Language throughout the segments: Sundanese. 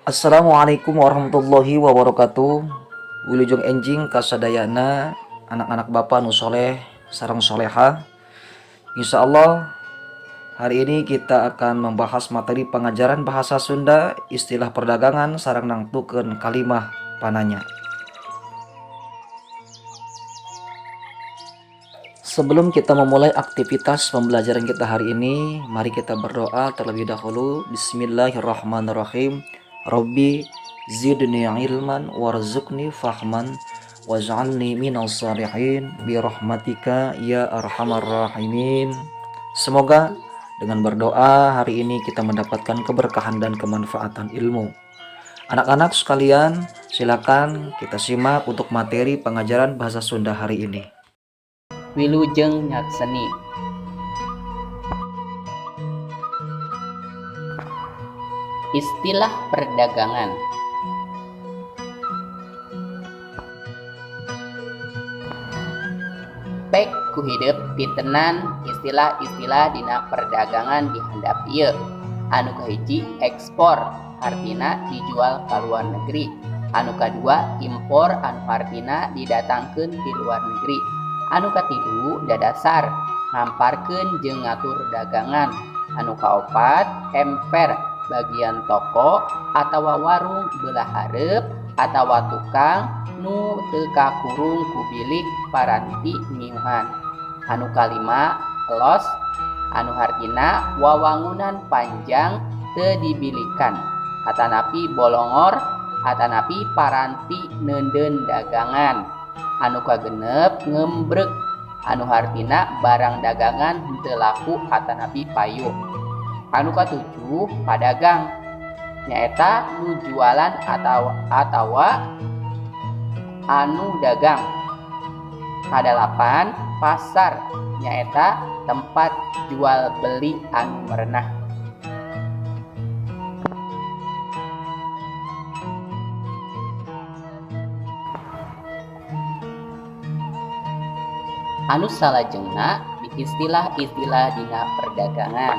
Assalamualaikum warahmatullahi wabarakatuh. Wilujeng enjing kasadayana anak-anak bapak nu soleh sareng soleha. Insya Allah hari ini kita akan membahas materi pengajaran bahasa Sunda, istilah perdagangan sareng nangtukeun kalimah pananya. Sebelum kita memulai aktivitas pembelajaran kita hari ini, mari kita berdoa terlebih dahulu. Bismillahirrahmanirrahim. Rabbi zidni ilman warzuqni fahman waj'alni minas salihin bi rahmatika ya arhamar rahimin. Semoga dengan berdoa hari ini kita mendapatkan keberkahan dan kemanfaatan ilmu. Anak-anak sekalian, silakan kita simak untuk materi pengajaran bahasa Sunda hari ini. Wilujeng nyakseni. Istilah perdagangan. Pek ku hidep pitenan istilah-istilah dina perdagangan di handap ieu. Anu kahiji, ekspor, hartina dijual ka luar negeri. Anu kadua, impor, anu hartina didatangkeun ti luar negeri. Anu katilu, dadasar, ngamparkeun jeung ngatur dagangan. Anu kaopat, emper, bagian toko atawa warung belah hareup atawa tukang nu teu kakurung ku bilik paranti ngiuhan. Anu kalima, los, anu hartina wawangunan panjang teu dibilikan atanapi bolongor atanapi paranti neundeun dagangan. Anu kagenep, ngembrek, anu hartina barang dagangan henteu laku atanapi payu. Anu katujuh, padagang, nyaeta nu jualan atawa anu dagang. Kadalapan, pasar, nyaeta tempat jual beli anu merenah. Anu salajengna di istilah-istilah dina perdagangan.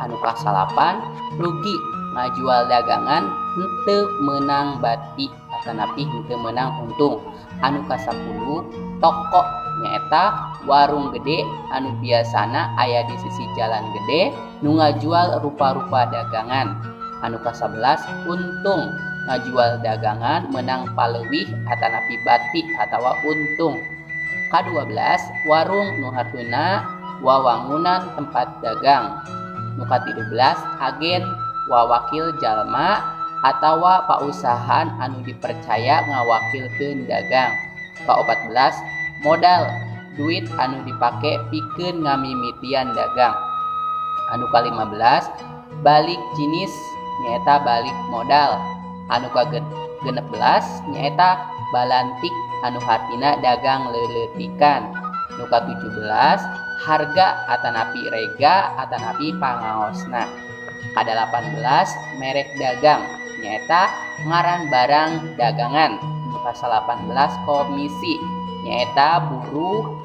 Anu kasalapan, rugi, ngajual dagangan henteu meunang bati atanapi henteu meunang untung. Anu kasapuluh, toko, nyaeta warung gede anu biasana aya di sisi jalan gede nu ngajual rupa-rupa dagangan. Anu kasabelas, untung, ngajual dagangan meunang paleuwih atanapi bati atawa untung. Ka-12, warung, nu hartina wawangunan tempat dagang. Nu ka-13, agen, wawakil jalma atawa pausahaan anu dipercaya ngawakilkeun dagang. Ka-14, modal, duit anu dipake pikeun ngamimitian dagang. Anu ka-15, balik jinis, nyaeta balik modal. Anu ka-16 nyaeta balantik, anu hartina dagang leuleutikan. Nu ka-17, harga atanapi rega atanapi pangaosna. Ka-18, merek dagang, nyaeta ngaran barang dagangan. Nu ka-19, komisi, nyaeta buruh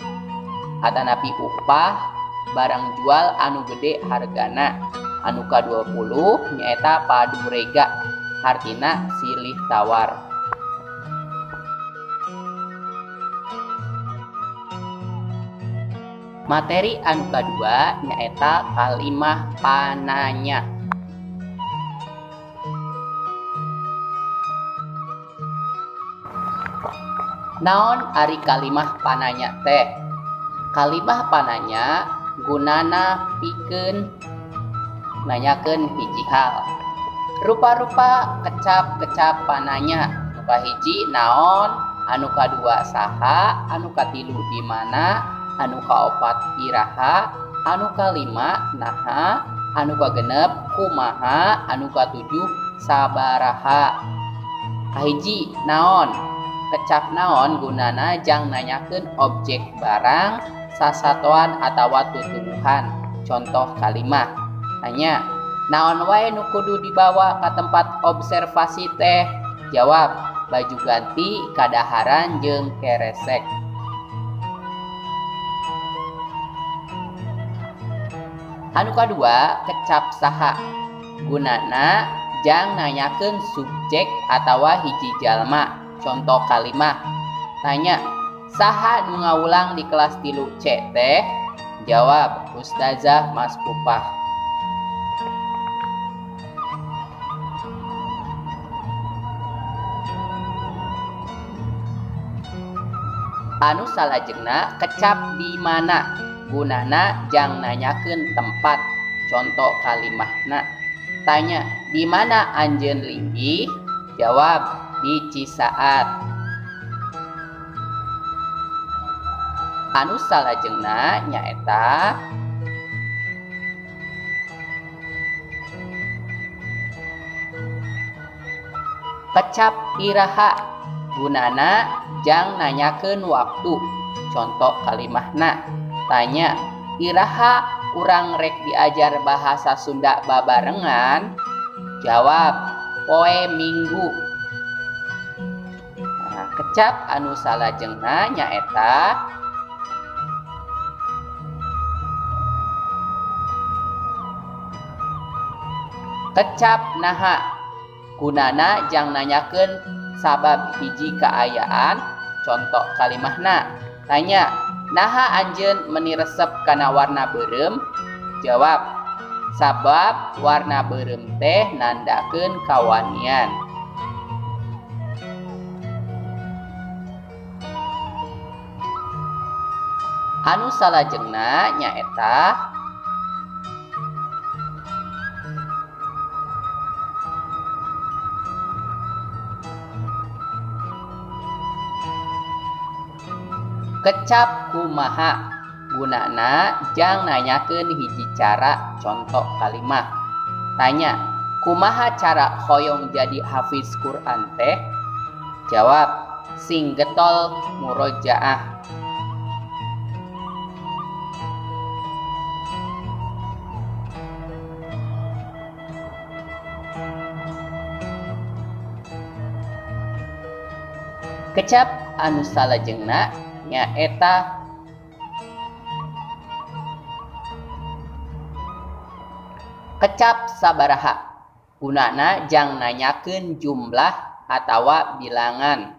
atanapi upah barang jual anu gede hargana. Anu ka-20 nyaeta padurega, hartina silih tawar. Materi anu kadua nyaeta kalimah pananya. Naon ari kalimah pananya teh? Kalimah pananya gunana pikeun nanyakeun hiji hal. Rupa-rupa kecap-kecap pananya. Nu kahiji naon, anu kadua saha, anu katilu di mana, anu kaopat iraha, anu kalima naha, anu kagenep kumaha, anu katujuh sabaraha. Kahiji naon. Kecap naon gunana jang nanyakeun objek barang, sasatoan atawa tutuwuhan. Contoh kalimah tanya, naon wae nu kudu dibawa ka tempat observasi teh? Jawab, baju ganti, kadaharan jeung keresek. Anu kadua, kecap saha, gunana jang nanyakeun subjek atawa hiji jalma. Contoh kalimah tanya, saha nu ngawulang di kelas 3 C teh? Jawab, Ustazah Mas Pupah. Anu salajengna kecap di mana, gunana jang nanyakeun tempat. Contoh kalimahna tanya, di mana anjeun linggih? Jawab, di Cisaat. Anu salajengna nyaeta kecap iraha, gunana jang nanyakeun waktu. Contoh kalimahna tanya, iraha urang rek diajar bahasa Sunda babarengan? Jawab, poe Minggu. Nah, kecap anu salajengna nyaeta kecap naha, gunana jang nanyakeun sabab hiji kaayaan. Contoh kalimahna tanya, naha anjeun meni resep kana warna beureum? Jawab, sabab warna beureum teh nandakeun kawanian. Anu salajengna nyaeta kecap kumaha, gunana jang nanyakeun hiji cara. Contoh kalimah tanya, kumaha cara hoyong jadi hafiz Quran teh? Jawab, sing getol murojaah. Kecap anu salajengna nyaeta kecap sabaraha, gunana jang nanyakeun jumlah atawa bilangan.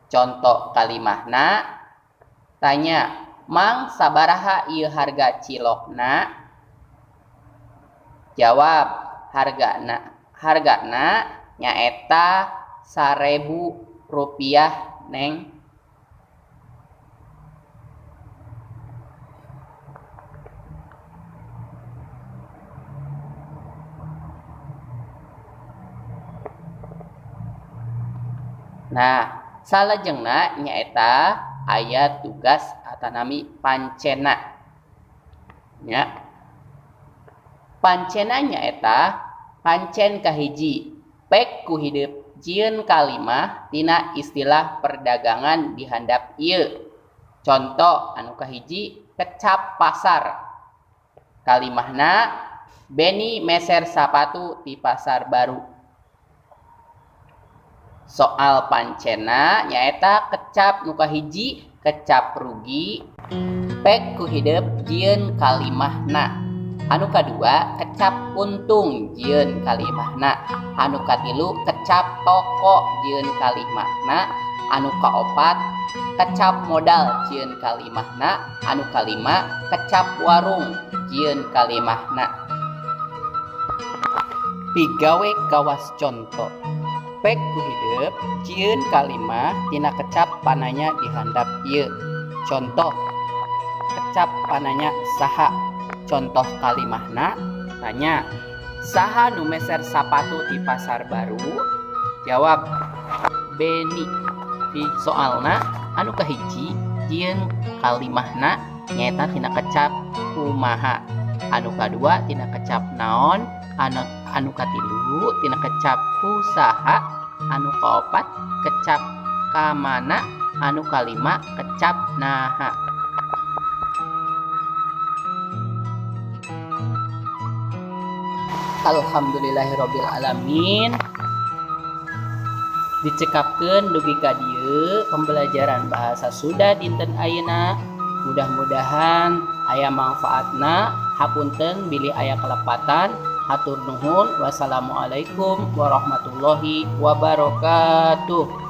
Contoh kalimahna tanya, mang sabaraha ieu harga cilokna? Jawab, hargana nyaeta 1.000 rupiah neng. Nah, salajengna nyaeta aya tugas atanami pancena. Nya. Pancena nyaeta pancen kahiji, pek ku hidup jieun kalimah tina istilah perdagangan di handap ieu. Contoh anu kahiji, kecap pasar. Kalimahna Beni meser sapatu di pasar baru. Soal pancena nyaeta kecap nu kahiji, kecap rugi, pek ku hidep jieun kalimahna. Anu kadua kecap untung jieun kalimahna. Anu katilu kecap toko jieun kalimahna. Anu kaopat kecap modal jieun kalimahna. Anu kalima kecap warung jieun kalimahna. Pigawe kawas conto. Pek ku hidep jieun kalimah tina kecap pananya dihandap ieu. Contoh kecap pananya saha. Contoh kalimahna tanya, saha nu meser sapatu di pasar baru? Jawab, Beni. Di soalna anu kahiji jieun kalimahna nyaeta tina kecap kumaha. Anu kadua tina kecap naon. Anu katilu tina kecap kusaha. Anu kaopat kecap kamana. Anu kalima kecap naha. Alhamdulillahirabbil alamin. Dicekapkeun dugi ka dieu pembelajaran bahasa Sunda dinten ayeuna. Mudah-mudahan aya manfaatna. Hapunten bilih aya kelepatan. Hatur nuhun, wassalamualaikum warahmatullahi wabarakatuh.